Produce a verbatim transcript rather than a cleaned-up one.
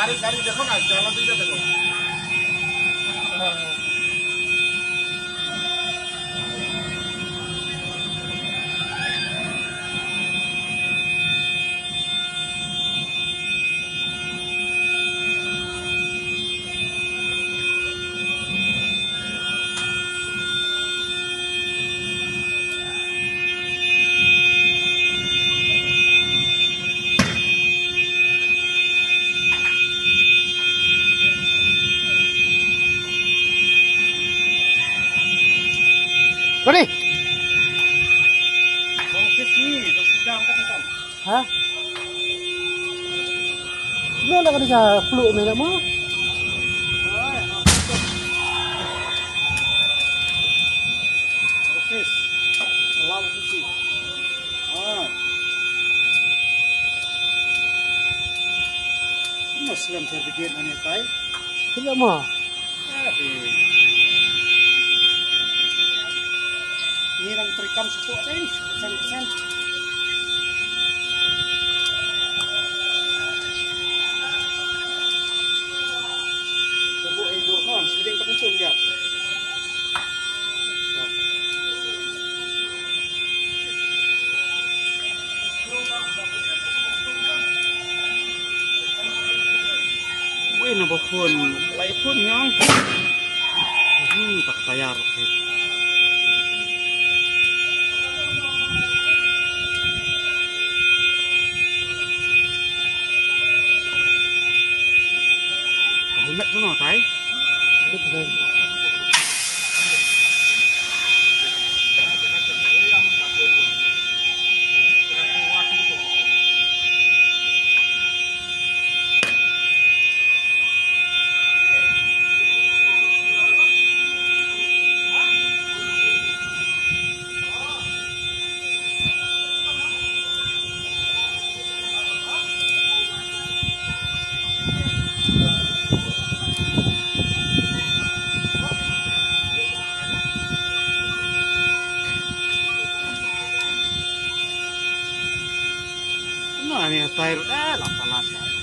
गाड़ी, गाड़ी देखो ना, चला तो इधर देखो। Ready? Ha? Sino na ka di ka flu me na mo? Office. Allow office. Ah. Muslim certificate ani tai. Tidak mo. Aduh. Ni nang trei kam shuh dei, kesan-kesan. Ka buh ei buh hon, sdang ka pynchun ïa. Wei na ba phone, lai phone ñiong. Hmm, tak tayar, okay. Ka helmet tu no, tai? Na ni tai ruh, eh, la palas.